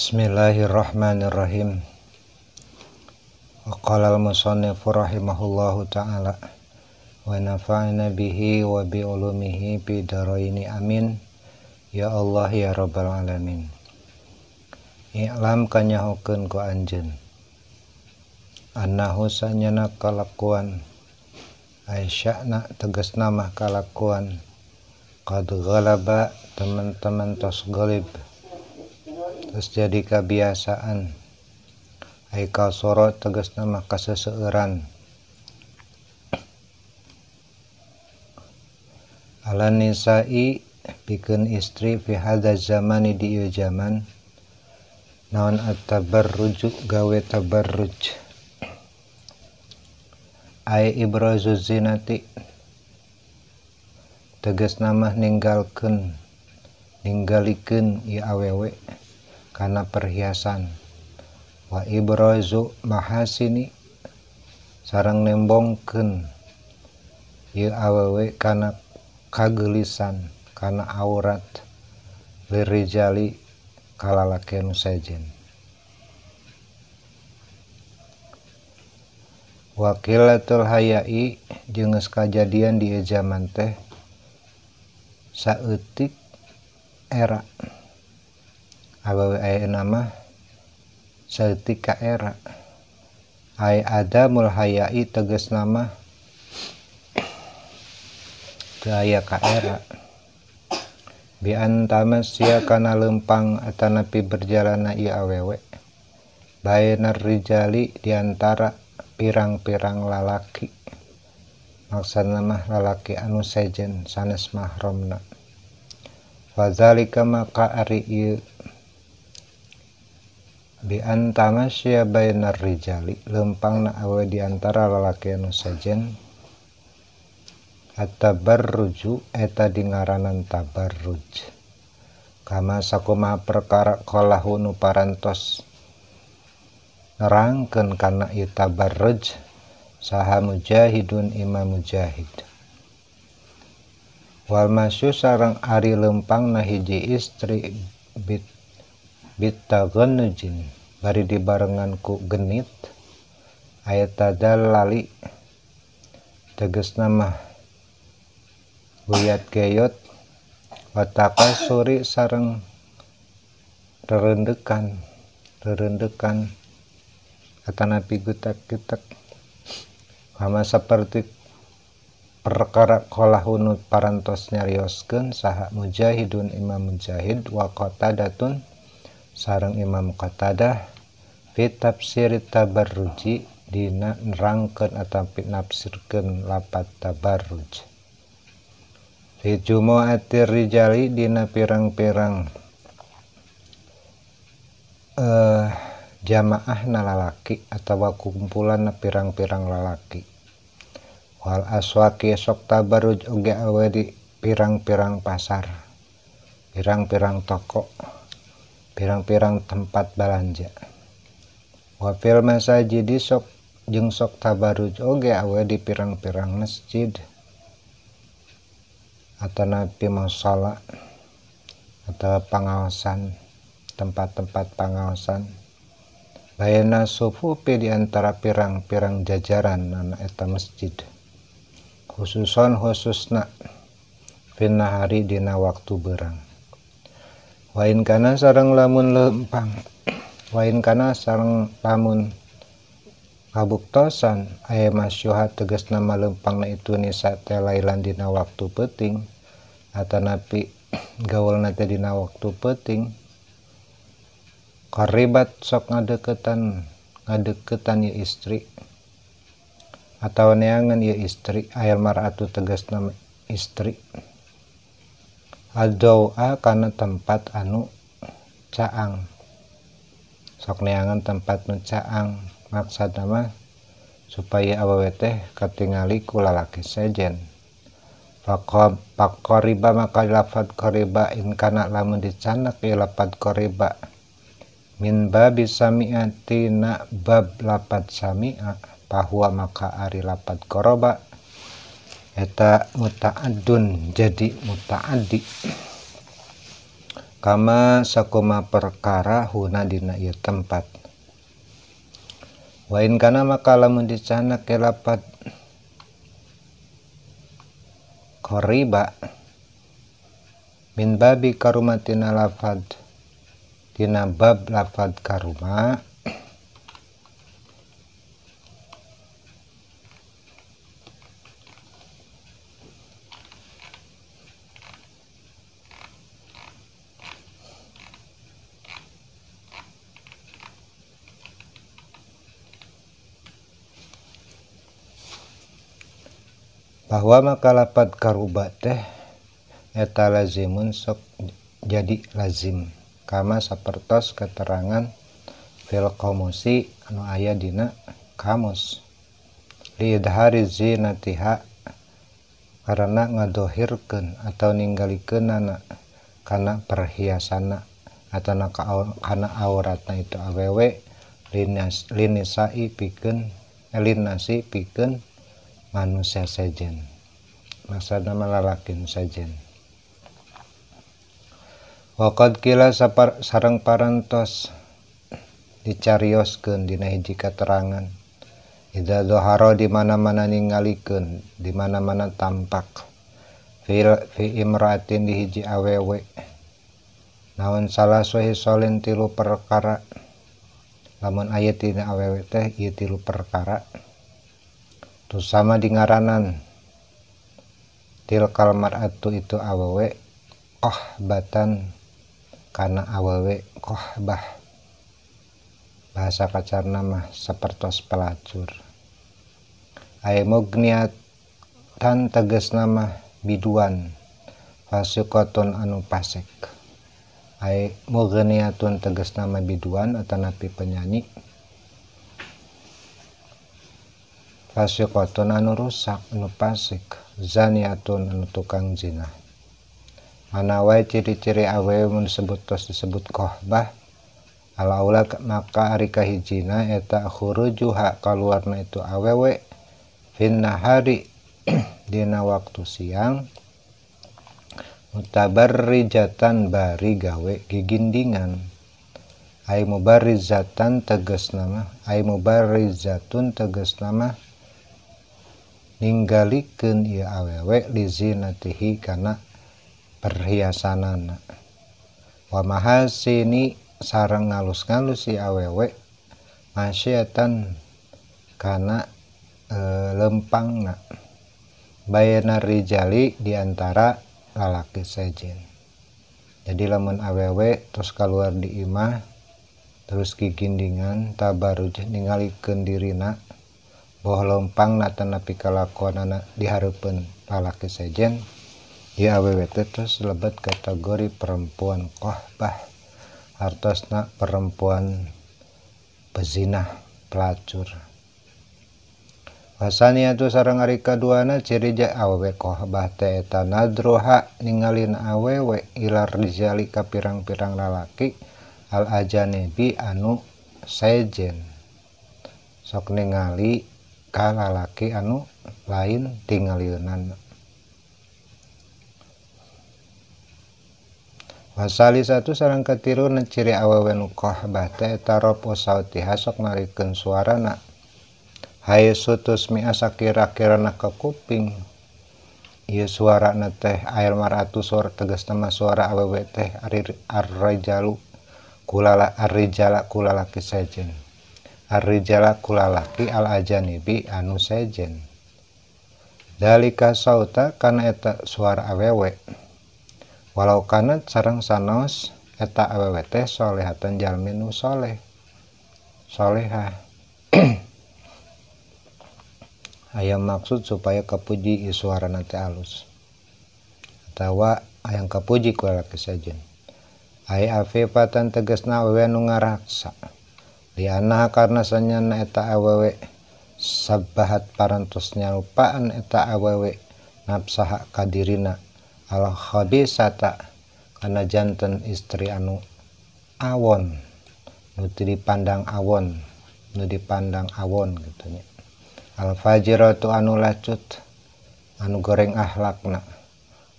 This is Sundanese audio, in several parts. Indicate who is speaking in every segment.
Speaker 1: Bismillahirrahmanirrahim. Qala al-musannif rahimahullahu ta'ala wa nafa'na bihi wa bi ulumihi bi daraini amin. Ya Allah ya rabbal alamin. I'lam kanyahokeun ku anjeun annahu sanyana kalakuan aisyana tegasna mah kalakuan qad ghalaba teman-teman tos ghalib terus jadi kebiasaan ai kasoro tegasna mah kaseseueuran ala nisa'i pikeun istri fi hadza zamani di ieu zaman naon at-tabarruj gawe tabarruj ai ibrazu zinati tegasna mah ninggalkeun ninggalikeun ieu awewe kana perhiasan wa ibrazu mahasini sareng nembongkeun ieu awewe kana kageulisan kana aurat lirijali kalalaki nu sejen wa qillatul haya'i jeung geus kajadian di zaman teh saeutik era awewe ayeuna mah saeutik ka era ai adamul haya'i tegasna mah teu aya ka era bi antamasya kana lempang atanapi berjalana ieu awewe bainar rijali diantara pirang-pirang lalaki maksudna mah lalaki anu sejen sanes mahramna fadzalika maka ari ieu bi antamasya bainar rijali lempangna awewe diantara lalaki anu sejen at-tabarruju eta dingaranan tabarruj kama sakumaha perkara qalahu nu parantos nerangkeun kana ieu tabarruj saha mujahidun imam mujahid wal masyu sareng ari lempangna hiji istri bit bitagannujin bari dibarengan ku genit aya tadallali tegasna mah guyat geyot wa taqassuri sareng rerendekan rerendekan atanapi gutak-gitek kama seperti perkara qalahu nu parantos nyarioskeun saha mujahidun imam mujahid wa qatadatun sareng Imam Qatadah fi tafsir tabarruji dina nerangkeun atapi nafsirkeun lapat tabarruj fi jumu'atir rijali dina pirang-pirang jamaah na lalaki atawa kumpulan pirang-pirang lalaki wal aswaqi sok tabarruj oge awe di pirang-pirang pasar pirang-pirang toko pirang-pirang tempat belanja wa fil masajidi sok jeung sok tabarruj oge awe di pirang-pirang masjid atanapi musala atau pangaosan tempat-tempat pangaosan bayana sufufi di antara pirang-pirang jajaran nana eta masjid khususon khususna finahari dina waktu berang wain kana sareng lamun lempang wain kana sareng lamun kabuktosan aya masyuha tegasna lempangna itu nisa teh lailan dina waktu peuting atanapi gaulna teh dina waktu peuting qaribat sok ngadeukeutan ngadeukeutan ieu istri atawa neangan ieu istri aya mar'atu tegasna istri ad-dawa kana tempat anu caang sok neangan tempat nu caang maksudna mah supaya awewe teh katingali ku lalaki sejen faqariba maka lafad qariba in kana lamun dicanak ieu lafad qariba min babi sami'atina bab lafad sami'a bahwa maka ari lafad qoroba eta muta'addun jadi muta'addi Kama sakuma perkara huna dina ieu tempat. Wa in kana maka lamun dicana kelapat qariba min babi karumatina lafad tina bab lafad karuma bahwa maka lapad karuba teh eta lazimun sok jadi lazim kama sapertos keterangan fil qamusi anu aya dina kamus li idhari zinatiha karena ngadohirkeun atau ninggalikeunana kana perhiasanna atau kana auratna itu awewe linisai pikeun linasi pikeun manusia sejen maksudna mah lalaki sejen. Waqad kila sareng parantos dicarioskeun dina hiji katerangan idza dhahara di mana-mana ningalikeun di mana-mana tampak fi imra'atin di hiji awewe naon salah sohi solin tilu perkara lamun aya tina awewe teh ieu tilu perkara tu sama di ngaranan tilkal mar'atu itu awewe kohbatan kana awewe kohbah bahasa kacarna mah sapertos pelacur ay mugniatan tegasna mah biduan fasiqatun anu fasik ay mugniatun tegasna mah biduan atanapi penyanyi fasiqatun anu rusak anu fasik zaniatun anu tukang zina. Mana wae ciri-ciri awewe mun disebut tos disebut kohbah alaula maka ari kahijina eta khurujuha kaluarna itu awewe fin nahari dina waktu siang mutabarrijatan bari gawe gigindingan ay mubarrizatan tegasna mah ay mubarrizatun tegasna mah ninggalikeun ieu awewe lizinatihi kana perhiasanana wa mahasini sareng ngalus-ngalus si awewe masyatan kana lempangna bayana rijali diantara lalaki sejen. Jadi lamun awewe terus keluar di imah terus gigindingan tabaruj ningalikeun dirina boh lempang tanapi kalakuanana dihareupeun lalaki sejen ieu awewe teh terus lebet kategori perempuan kohbah hartosna perempuan pezinah pelacur. Wasaniatu sareng ari kaduana ciri awewe kohbah teh eta nadruha ningalin awewe ilar rijali ka pirang-pirang lalaki al ajanibi anu sejen sok ningali ka lalaki anu lain tingalieunana. Wasali satu sareng katiluna ciri awewe nu kohbah teh eta rafu sautiha sok narikeun suarana hae sutus mi'a sakira-kirana ka kuping ieu suarana teh air maratu suara tegasna mah suara awewe teh arrijalu kulala arrijala kulalaki sejen arrijala kulalaki al ajanibi anu sejen dalika sauta kana eta suara awewe walau kana sareng sanaos eta awewe teh solehatan jalmi nu soleh solehah aya maksud supaya kapuji suarana teh alus atawa hayang kapuji ku lalaki sejen ay afifatan tegasna awewe nu ngaraksa liana karena sanyana eta awewe sabahat parantos nyarupaan eta awewe nafsaha kadirina al khabisata kana janten istri anu awon nu dipandang awon nu dipandang awon gitu nya al fajiratu anu lacut anu goreng akhlakna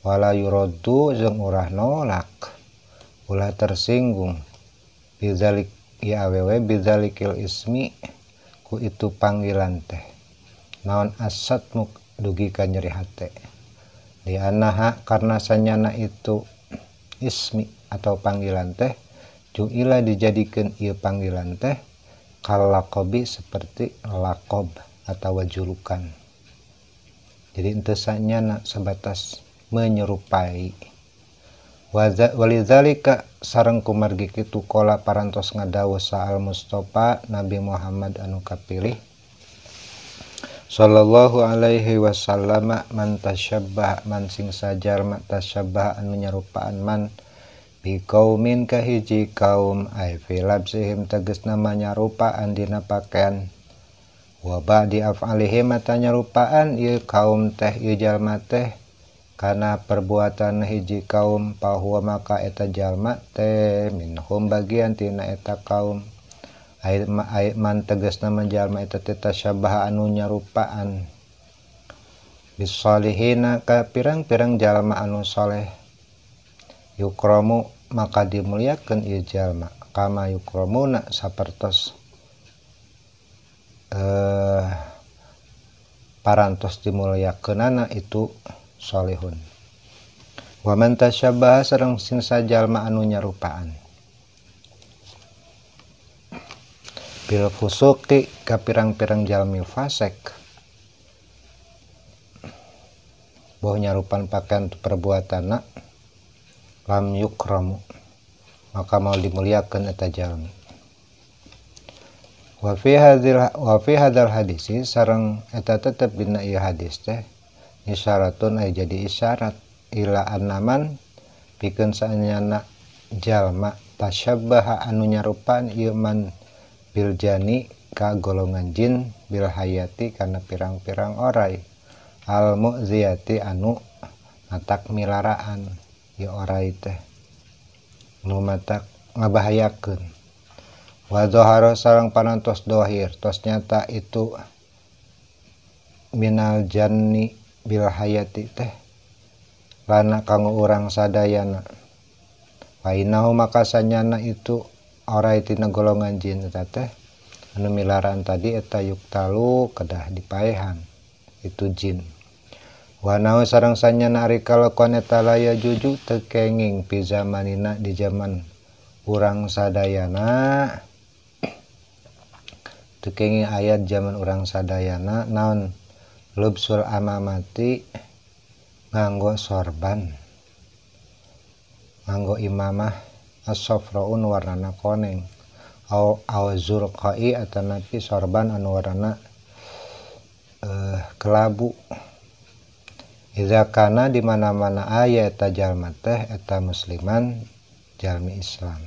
Speaker 1: wala yuraddu jeung urah nolak Ulah tersinggung bidzalik ya awewe bidzalikil ismi ku itu panggilan teh naon asatmuk dugi ka nyeri hate di anaha karena sanyana itu ismi atau panggilan teh ju'ila dijadikeun ieu panggilan teh kalakobi seperti lakob atau julukan. Jadi henteu sanyana sebatas menyerupai. Walizalika sareng kumargi kitu kola parantos ngadawuh sa'al Mustafa Nabi Muhammad anu kapilih sallallahu alaihi wasallam man tasyabbaha man sing sajalma tasyabbaha anu nyarupaan man bi qaumin ka hiji kaum ai fi labsihim tegasna manyarupaan dina pakaian wa ba'di af'alihim nyarupaan ieu kaum teh ieu jalma teh kana perbuatan hiji kaum pahuwa maka eta jalma teh minhum bagian tina eta kaum ai man tegasna jalma eta teh tasyabaha anu nyarupaan bisolihina ka pirang-pirang jalma anu soleh yukromu maka dimuliakeun ieu jalma kama yukromuna sapertos parantos dimuliakeunana itu solehun. Wa man tasyabbaha sareng sing sajalma anu nyarupaan bil fusuqi ka pirang-pirang jalmi fasik boh nyarupan pakaian perbuatanna lam yukramu maka mau dimuliakeun eta jalmi. Wa fi hadzal hadisi sareng eta tetep dina ieu hadis teh isyaratun ay jadi isyarat ila annaman pikeun saenyana jalma tasyabbaha anu nyarupaan ieu man bil jani ka golongan jin bil hayati kana pirang-pirang orai al mu'ziyati anu matak milaraan ieu orai teh nu matak ngabahayakeun wa zahara sareng parantos dohir tos nyata itu minal janni bil hayati teh lana kanggo urang sadayana fa innahu maka sanyana itu orai tina golongan jin eta teh anu milaraan tadi eta yuktalu kedah dipaehan itu jin. Wa nahu sareng sanyana ari kalakuan eta laya juju teu kenging pi zamanina di zaman urang sadayana teu kenging ayat zaman urang sadayana naon lubsul amamati nganggo sorban nganggo imamah as-safraun warnana koneng au zurqai atanapi sorban anu warnana kelabu. Iza kana di mana-mana aya eta jalma teh eta musliman jalmi Islam.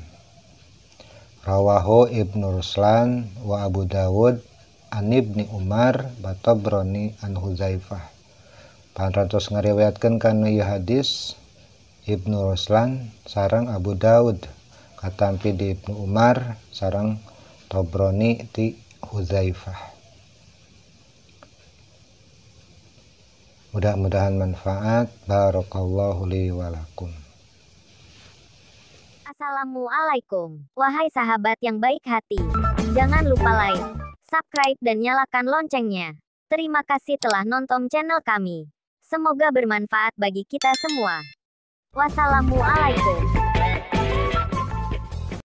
Speaker 1: Rawahu Ibnu Ruslan wa Abu Dawud an Ibni Umar wa Tabrani an Huzaifah. Parantos ngariwayatkeun kana ieu hadis Ibnu Ruslan sareng Abu Daud katampi di Ibnu Umar sareng Tabrani ti Huzaifah. Mudah-mudahan manfaat. Barakallahu li wa lakum.
Speaker 2: Assalamualaikum. Wahai sahabat yang baik hati. Jangan lupa like, subscribe dan nyalakan loncengnya. Terima kasih telah nonton channel kami. Semoga bermanfaat bagi kita semua. Wassalamualaikum.